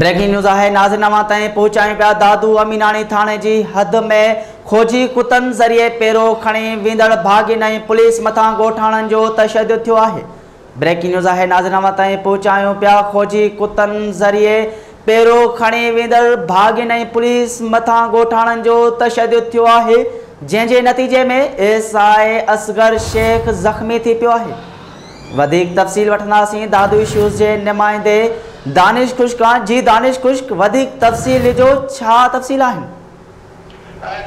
Breaking news آهي ناظرين اوهان تائين پهچايون پيا دادو اميناڻي ٿاڻي جي حد ۾ کوجي ڪتن ذريعي پيرو کڻي ويندڙ ڀاڳين ۽ پوليس مٿان ڳوٺاڻن جو تشدد ٿيو آهي. بريڪنگ نيوز آهي ناظرين اوهان تائين پهچايون پيا کوجي ڪتن ذريعي پيرو کڻي ويندڙ ڀاڳين ۽ پوليس مٿان ڳوٺاڻن جو تشدد ٿيو آهي جنهن جي نتيجي ۾ ايس I Asghar Shaikh زخمي ٿي پيو آهي. وڌيڪ تفصيل وٺنداسين دادو اشوز جي نمائندي دانش خشڪ کان جي دانش خشڪ وڌيڪ تفصيل ڏجو ڇا تفصيل آهن.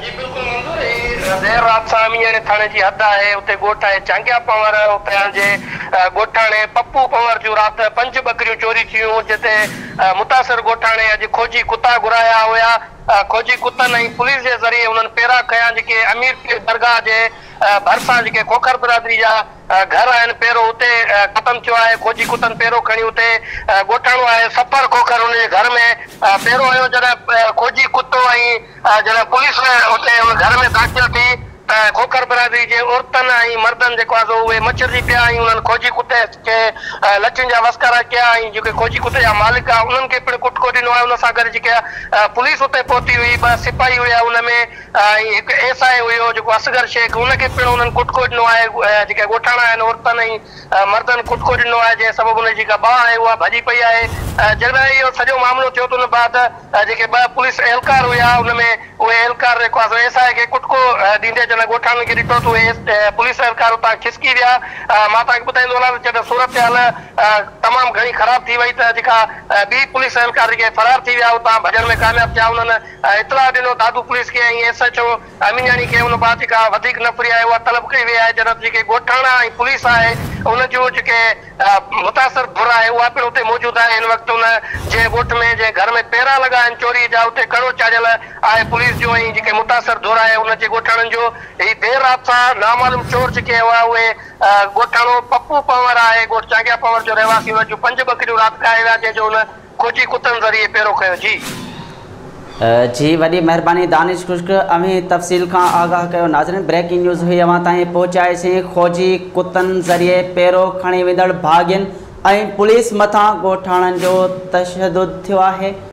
جي بلڪل منظور هي دير رات سان امياڻي ٿاڻي جي حد آهي اتي ڳوٺ آهي چانگيا پنور اتي جي ڳوٺاڻي پپو پنور جون رات 5 ٻڪريون چوري ٿيون جتي متاثر ڳوٺاڻي اڄ کوجي ڪتا گهرايا هيا کوجي ڪتن ۽ پوليس جي ذريعي انهن پيرا کنيا جيڪي امير پير درگاهه جي ڀرسان جيڪي کوکر برادري جا گهر آهن پيرو اتي ختم ٿيو آهي کوجي ڪتن پيرو کڻي اتي ڳوٺاڻو آهي سفر کوکر ان جي گهر ۾ پيرو هنيو جڏهن کوجي ڪتو ۽ جڏهن پوليس اتي ان گهر ۾ داخل ٿي ته کوکر برادري جي عورتن ۽ مردن جيڪو آهي سو اهي مڇرجي پيا ۽ انهن کوجي ڪتي کي لٺين جا وسڪارا ڪيا ۽ جيڪي کوجي ڪتي جا مالڪ آهي انهن کي پڻ ڪٽڪو ڏنو آهي ان سان گڏ جيڪي پوليس اتي پهتي هئي 2 سپاهي هيا ان ۾ ۽ هڪ ايس I هيو جيڪو اصغر شيخ ان کي پڻ انهن ڪٽڪو ڏنو آهي جيڪي ڳوٺاڻا آهن عورتن ۽ مردن ڪٽڪو ڏنو آهي جنهن سبب ان جي جيڪا ٻانهن آهي اها ڀڄي پئي آهي جڏهن اهو سڄو معاملو ٿيو ته ان بعد جيڪي 2 پوليس اهلڪار هيا ان ۾ اهي اهلڪار جيڪو آهي سو ايس I کي ڪٽڪو ڏيندي جڏهن ڳوٺاڻن کي ڏٺو ته اهي پوليس اهلڪار اتان کسڪي ويا مان توهان کي ٻڌائيندو هلان ته جڏهن صورتحال تمام گهڻي خراب ٿي وئي ته جيڪا ٻي پوليس اهلڪار جيڪي فرار ٿي ويا اتان ڀڄڻ ۾ ڪامياب ٿيا انهن اطلاع ڏنو دادو پوليس کي ۽ ايس ايڇ او اميناڻي کي ان بعد جيڪا وڌيڪ نفري آهي اها طلب ڪئي وئي آهي جڏهن ته جيڪي ڳوٺاڻا ۽ پوليس آهي ان جو جيڪي متاثر ڌر آهي اها پڻ اتي موجود آهي هن وقت ان جنهن ڳوٺ ۾ جنهن گهر ۾ پيرا لڳا آهن چوري جا اتي ڪڙو چاڙهيل آهي پوليس جو ۽ جيڪي متاثر ڌر آهي ان جي ڳوٺاڻن جو هي دير رات سان نامعلوم چور جيڪي هئا اهي ڳوٺاڻو پپو پنور آهي ڳوٺ چانگيا پنور جو رهواسي ان جون 5 ٻڪريون رات کائي ويا جنهن جو ان کوجي ڪتن ذريعي پيرو کنيو جي. جي وڏي مهرباني دانش خشڪ اوهين تفصيل کان آگاهه ڪيو ناظرين بريڪنگ نيوز هئي اوهان تائين پهچائي سين کوجي ڪتن ذريعي پيرو کڻي ويندڙ ڀاڳين ۽ پوليس مٿان ڳوٺاڻن جو تشدد ٿيو آهي.